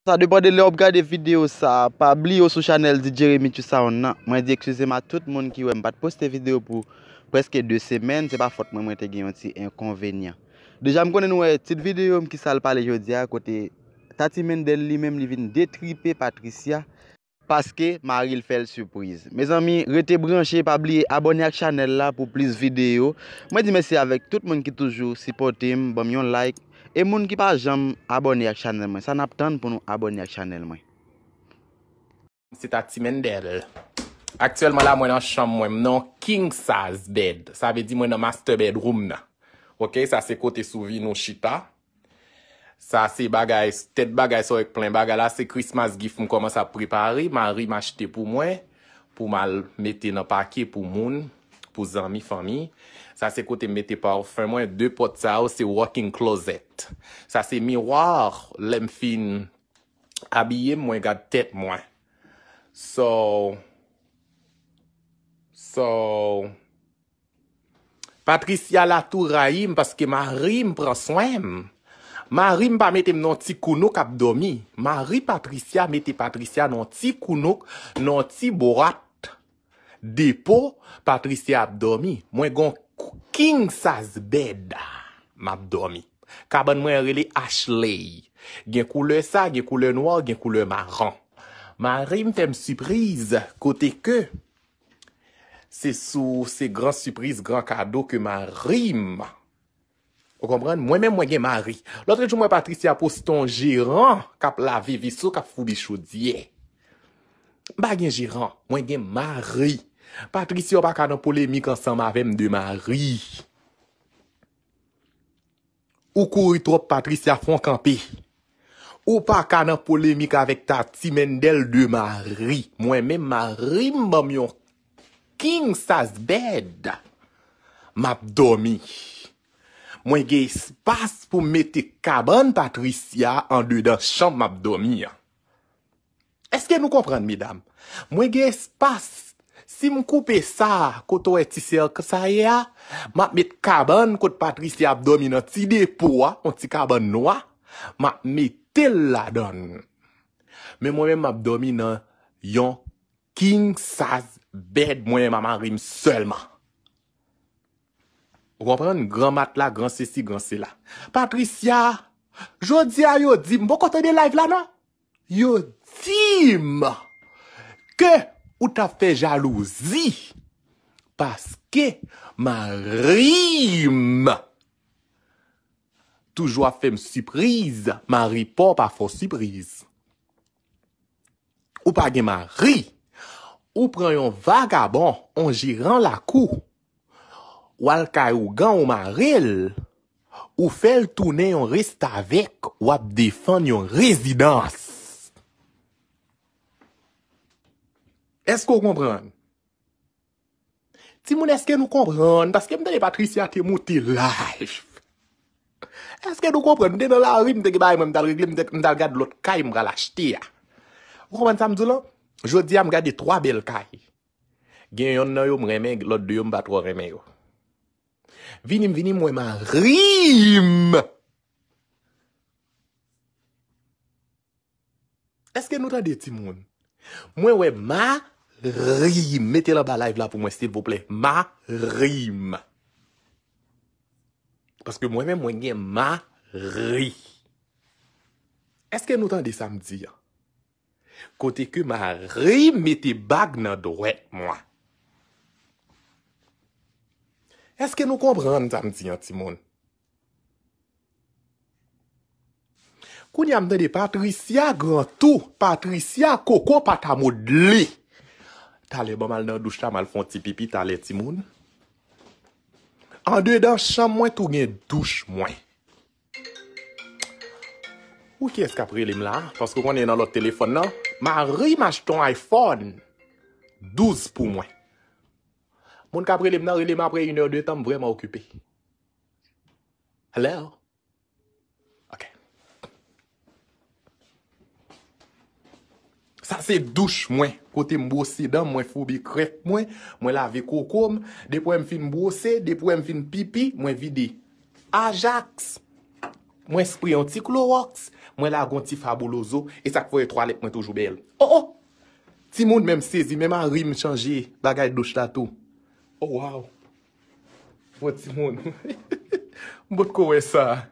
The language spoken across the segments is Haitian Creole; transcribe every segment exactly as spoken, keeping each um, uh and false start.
Sa depann de lè w ap gade videyo sa a. Pa bliye w sou chanèl D J Remix Sound nan. Mwen di eskize m a tout moun ki wè m pa t poste videyo pou prèske de semèn. Se pa fòt mwen, mwen te gen yon ti enkonvenyan. Deja, m konnen nou wè tit videyo m ki sa l pale jodi a, kote Tati Mendel li menm li vin detripe Patricia. Paske mari l fè l sipriz. Mezanmi, rete branche, pa bliye abòne ak chanèl la pou plis videyo. Mwen di mèsi avèk tout moun ki toujou sipòte m, ban m yon like. E moun ki pa janm abòne ak chanèl mwen, sa n ap tann pou nou abòne ak chanèl mwen? Se Tati Mendel. Aktyèlman la, mwen nan chanm mwen, m nan yon king size bed. Sa vle di mwen nan master bedroom nan. Ok, sa se kote sou vi nou chita. Sa se bagay, tèt bagay sa w wè k plen bagay la, se Christmas gift m kòmanse ap prepare, mari m achte pou mwen, pou m al mete nan pake pou moun, pou zanmi, fanmi. Sa se kote m mete parfum mwen, de pòt sa yo se walk-in closet. Sa se miwa, lè m fin abiye m, mwen gad tèt mwen. So, so, Patricia la tou rayi m paske mari m pran swen m. Mari m pa mete m nan yon ti kounou k ap dòmi. Mari Patricia mete Patricia nan yon ti kounou, nan yon ti bwat depo, Patricia ap dòmi. Mwen gen yon king size bed m ap dòmi. Kabann mwen an rele Ashley. Gen koulè sa, gen koulè nwa, gen koulè maron. Mari m fè m sipriz kote ke se sou, se gran sipriz, gran kado ke mari m. Ou konprann? Mwen menm, mwen gen mari. Lòt jou, mwen Patricia poste yon jeran k ap lave veso, k ap foubi chodyè. M pa gen jeran, mwen gen mari. Patricia, ou pa ka nan polemik ansanm avè m de mari. Ou kouri twòp, Patricia, fè w kanpe. Ou pa ka nan polemik avèk Tati Mendel de mari. Mwen menm, mari m ban m yon king size bed. M ap dòmi. Mwen gen espas pou m mete kabann Patricia andedan chanm m ap dòmi an. Èske nou konprann, medam? Mwen gen espas. Si m koupe sa, kote w wè ti sèk sa ye a, m ap met kabann kot Patricia ap dòmi nan ti depo a, yon ti kabann nwa, m ap mete l ladan l. Men mwen menm, m ap dòmi nan yon king size bed, mwen menm a mari m sèlman. Ou konprann? Gran matla, gran sesi, gran sela. Patricia, jodi a yo di m, poko tande live la non? Yo di m ke ou t ap fè jalouzi paske mari m toujou ap fè m sipriz, mari pa w pa fè w sipriz. Ou pa gen mari. Ou pran yon vagabon, yon jeran lakou. W al kay ougan ou mari l, ou fè l tounen yon restavèk, w ap defann yon rezidans. Èske w konprann? Timoun, èske nou konprann? Paske m tande Patricia te moute live. Èske nou konprann? M te nan lari, m te gen bagay mwen m t al regle, m t al gad lòt kay m pral achte a. Ou konprann sa m di w lan? Jodi a, m gade twa bèl kay. Gen yonn nan yo m renmen, lòt de yo m pa twò renmen yo. Vini m vini m wè mari m. Èske nou tande, timoun? Mwen wè mari m. Mete l anba live la pou mwen, silvouplè. Mari m. Paske mwen menm, mwen gen mari. Èske nou tande sa m di an? Kote ke mari m mete bag nan dwèt mwen. Èske nou konprann sa m di an, timoun? Kounye a m tande Patricia gran tou, Patricia koko pa ta modle. Talè ban m al nan douch la, m al fè yon ti pipi talè, timoun. Andedan chanm mwen tou gen douch mwen. Ou kiyès k ap rele m la? Paske w konnen nan lòt telefòn nan, mari m achte yon iPhone douz pou mwen. Moun k ap rele m nan, rele m apre inè de tan, m vrèman okipe. Hello? Ok. Sa se douch mwen, kote m bwose dan m, mwen foubi krèk mwen, mwen lave koko m, depi w wè m fin bwose, depi w wè m fin pipi, mwen vide Ajax. Mwen spre yon ti klowòks, mwen lage yon ti fabuloso, e sa k fè twalèt mwen toujou bèl. Oh, oh! Timoun menm sezi, men mari m chanje bagay douch la tou. Oh, wow! Bon timoun, m potko wè sa.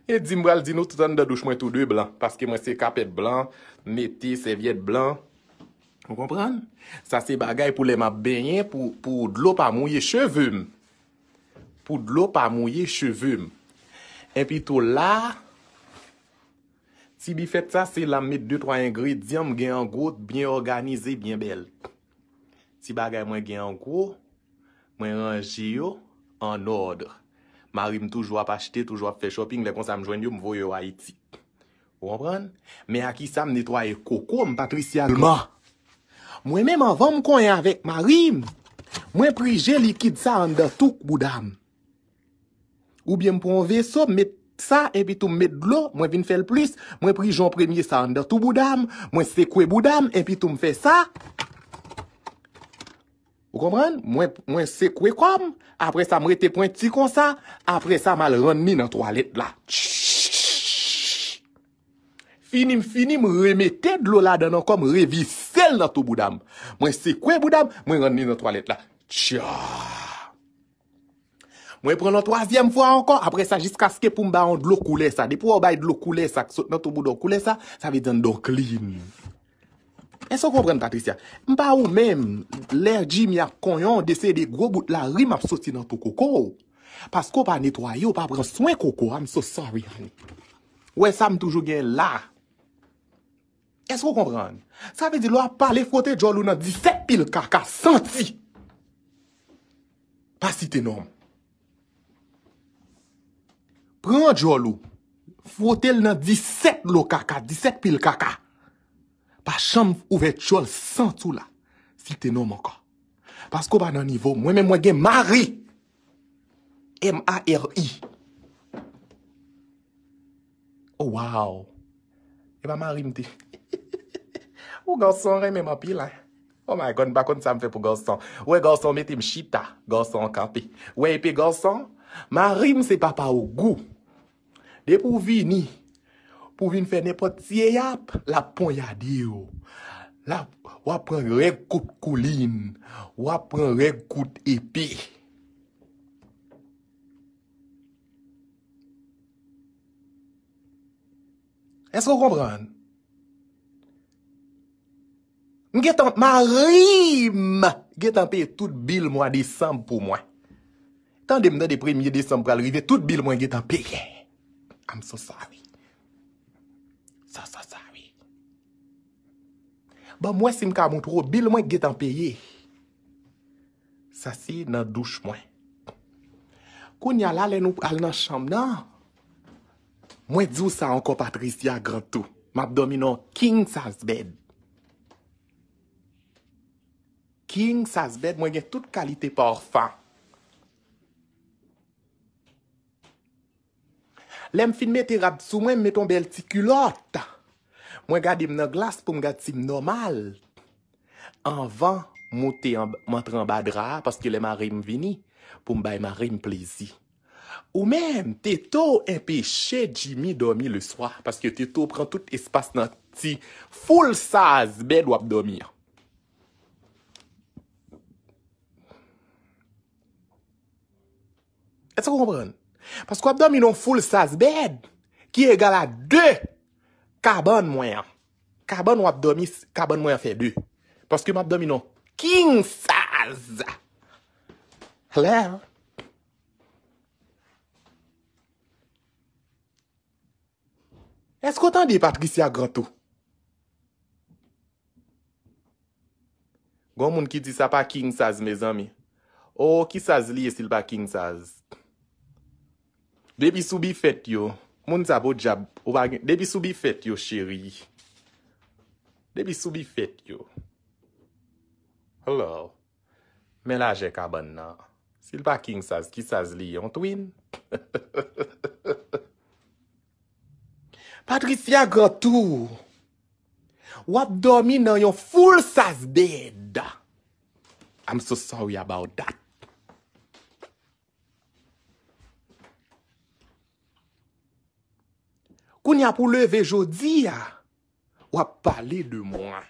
E di m pral di nou tout anndan douch mwen tou de blan, paske mwen se kapèt blan, m mete sèvyèt blan. Ou konprann? Sa se bagay pou lè m ap benyen, pou, pou dlo pa mouye cheve m. Pou dlo pa mouye cheve m. Epi tou la, ti bifèt sa, se la m met de twa engredyan m gen an gwo, byen òganize, byen bèl. Ti bagay mwen gen an gwo, mwen ranje yo an òd. Mari m toujou ap achte, toujou ap fè shopping, lè konsa m jwenn yo, m voye yo Ayiti. Ou konprann? Men a kisa m netwaye koko m, Patricia Gilmar? Mwen menm, anvan m konyen avèk mari m, mwen prije likid sa anndan tou bouda m. Oubyen m pran yon veso, m met sa, epi tou m met dlo, mwen vin fè l plis, mwen prije yon premye sa anndan tou bouda m, mwen sekwe bouda m, epi tou m fè sa. Ou konprann? Mwen, mwen sekwe kò m, apre sa m rete pwenti konsa, apre sa m al rann li nan twalèt la. Fini m fini, m remete dlo ladan l ankò, m revise l nan tou bouda m. Mwen sekwe bouda m, mwen rann li nan twalèt la. Tcha! Mwen pran l yon twazyèm fwa ankò, apre sa jiskaske pou m ba yon dlo koulè sa. Depi w bay dlo koulè sa k sot nan tou bouda w koulè sa, sa vle di anndan w clean. Èske w konprann, Patricia? M pa ou menm, lè Jimmy ap konyen w, de se de gwo bout larim ap soti nan tou koko w. Paske w pa netwaye, w pa pran swen koko, I'm so sorry, honey. Ou wè sa m toujou gen la. Èske w konprann? Sa vle di lè w ap pale, fwote djòl ou nan disèt pil kaka, santi. Pa site non m. Pran djòl ou, fwote l nan disèt lo kaka, disèt pil kaka. Pa janm ouvè djòl santi w la. Site non m ankò. Paske w pa nan nivo m. Mwen menm mwen gen mari. M A R I. Oh, wow. E pa mari m te. Ou gason renmen m anpil, hein. Oh my God, m pa konn sa m fè pou gason. Ou wè gason mete m chita, gason kanpe. Ou wè epe gason, mari m se papa ogou. Depi w vini, pou w vin fè nenpòt ti eyap, l ap ponyade w. L ap, w ap pran règ kout koulin, w ap pran règ kout epe. Èske w konprann? M gentan, mari m gentan peye tout bil mwa desanm pou mwen. Tande m, tande, premye desanm pral rive, tout bil mwen gentan peye. I'm so sorry. So, so sorry. Ban m wè si m ka montre w bil mwen gentan peye. Sa se nan douch mwen. Kounye a la, lè nou al nan chanm nan, mwen di w sa ankò, Patricia Grantou. M ap dòmi nan yon king size bed. King size bed, mwen gen tout kalite parfum. Lè m fin mete rad sou mwen, m mete yon bèl ti kilòt. Mwen gade m nan glas pou m gad si m nòmal. Anvan moute anba, m antre anba dra a, paske lè mari m vini, pou m bay mari m plezi. Ou menm, tete w enpeche Jimmy dòmi leswa, paske tete w pran tout espas nan ti full size bed w ap dòmi an. Èske w konprann? Paske w ap dòmi nan yon full size bed ki egal a de kabann mwen an. Kabann w ap dòmi, kabann mwen an fè de. Paske m ap dòmi nan yon king size. Hello? Èske w tande Patricia Grantou? Gon moun ki di sa pa king size, mezanmi. O, ki size li ye si l pa king size? Depi sou bifèt yo, moun sa podyab, ou pa gen, depi sou bifèt yo, cheri. Depi sou bifèt yo. Hello. Men lajè kabann nan. Si l pa king size, ki size li ye? Yon twin? Patricia Grantou, w ap dòmi nan yon full size bed. I'm so sorry about that. Kounye a pou leve jodi a, w ap pale de mwen.